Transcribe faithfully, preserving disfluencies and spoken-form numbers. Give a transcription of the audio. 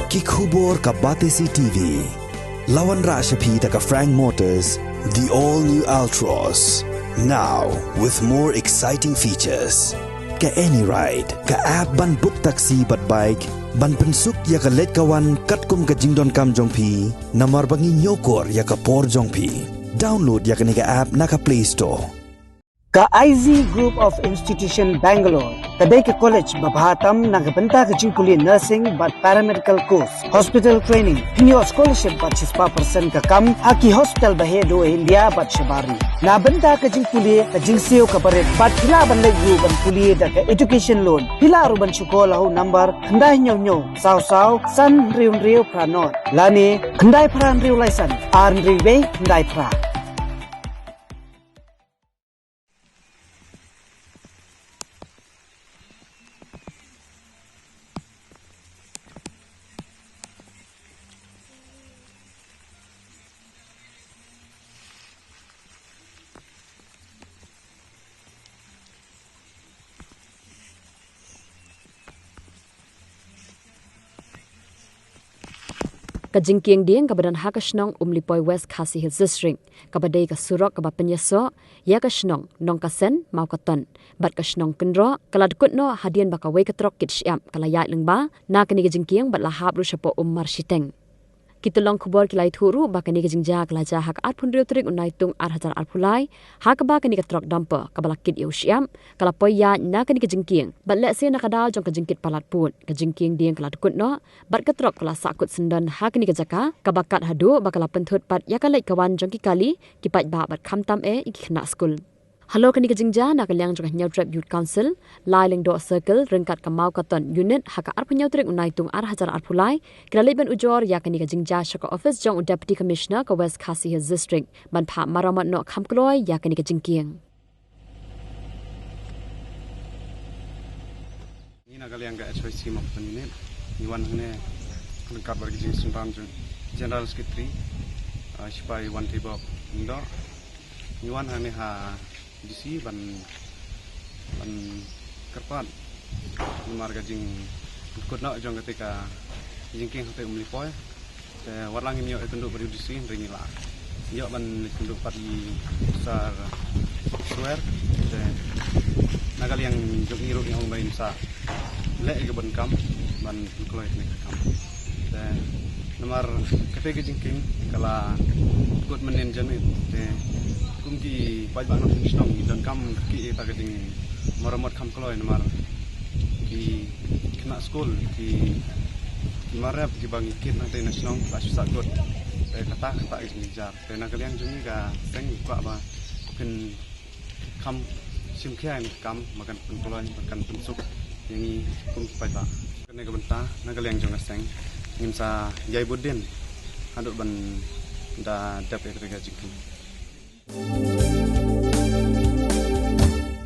Ki khubor ka Batesi T V. La wanrah sha phi da ka Frank Motors, the all new Altroz. Now with more exciting features. Ka AnyRide, ka app ban book taxi bad bike, ban pynsuk ïa ka leit ka wan katkum ka jingdonkam jong phi, namar ba ngi ñiewkor ïa ka por jong phi. Download ïa kane ka app na ka Play Store. Ka I Z Group of Institution Bangalore ka dei ka college ba bha tam na ka bynta ka jingpule nursing bad paramedical course, hospital training. Phin ïoh scholarship bad shispah percent ka kam ha ki hospital ba heh duh ha India bad shabar ri. Na bynta ka jingpule, ka jingsiew kaba rit bad phi lah ban leit ruh ban pule da ka education loan. Phi lah ruh ban shu call ha u number khyndai hynñiew hynñiew saw saw san hynriew hynriew phra nod lane khyndai phra hynriew lai san ar hynriew wei khyndai phra. Ka jingkieng dieng kaba don ha ka shnong Umlipoi, West Khasi Hills District, kaba dei ka surok kaba pynïasoh ïa ka shnong Nongkasen, Mawkaton bad ka shnong Kynroh, ka la dkut noh hadien ba kawei ka trok kit shyiap ka la ïaid lyngba na kane ka jingkieng bad la hap ruh shapoh um marshiteng. Ki tyllong khubor ki la ïathuh ruh ba kane ka jingjia ka la jia ha ka arphew hynriew tarik u Naitung ar hajar arphew lai, ha kaba kane ka trok dumper kaba la kit ïa u shyiap ka la poi ïaid na kane ka jingkieng bad lehse na ka daw jong ka jingkit palat pud, ka jingkieng dieng ka la dkut noh bad ka trok ka la sahkut syndon ha kane ka jaka, kaba kat haduh ba ka la pynthut pat ïa ka leit ka wan jong ki kali, ki paidbah bad khamtam eh ïa ki khynnah skul. Halor kane ka jingjia, na ka liang jong ka Hynñiewtrep Youth Council, Lailingdoh Circle ryngkat ka Mawkaton Unit, ha ka arphew hynñiew tarik u Naitung ar hajar arphew lai, ki la leit ban ujor ïa kane ka jingjia sha ka ophis jong u Deputy Commissioner ka West Khasi Hills District ban phah maramot noh kham kloi ïa kane ka jingkieng. Ngi na ka liang ka H Y C Mawkaton Unit, ngi wan hangne ryngkat bad ka jingsynran jong General Secretary, ah, Sipai Wantibob Lyngdoh. Ngi wan hangne ha D C ban, ban kyrpad namar ka jingdkut noh jong kata ka jingkieng hangtei Umlipoi. Te wat la ngim ïoh ïakynduh bad u D C, hynrei ngi la ïoh ban ïakynduh pat ïa u Sir Swer. Te na ka liang jong ngi ruh ngi ong ba ngin sa leh ïa ka bun kam ban pynkloi ïa kane ka kam. Te namar kata ka jingkieng ka la kut mynnin janmiet. Te kum ki paidbah nongshong shnong ngi donkam kyrkieh ïa kata ka jingmaramot kham kloi namar ki khynnah skul, ki, ki marep kiba ngi kit hangtei na shnong la shu sahkut. Te kata, kata ka jingjynjar. Te na ka liang jong ngi ka seng ngi kwah ba phin kham shim khia ïa kane ka kam ba kan pynkloi, ba kan pynsuk ïa ngi kum ki paidbah. Kane ka bynta na ka liang jong ka seng ngin sa ïai bud dien haduh ban da dep ïa kata ka jingkieng.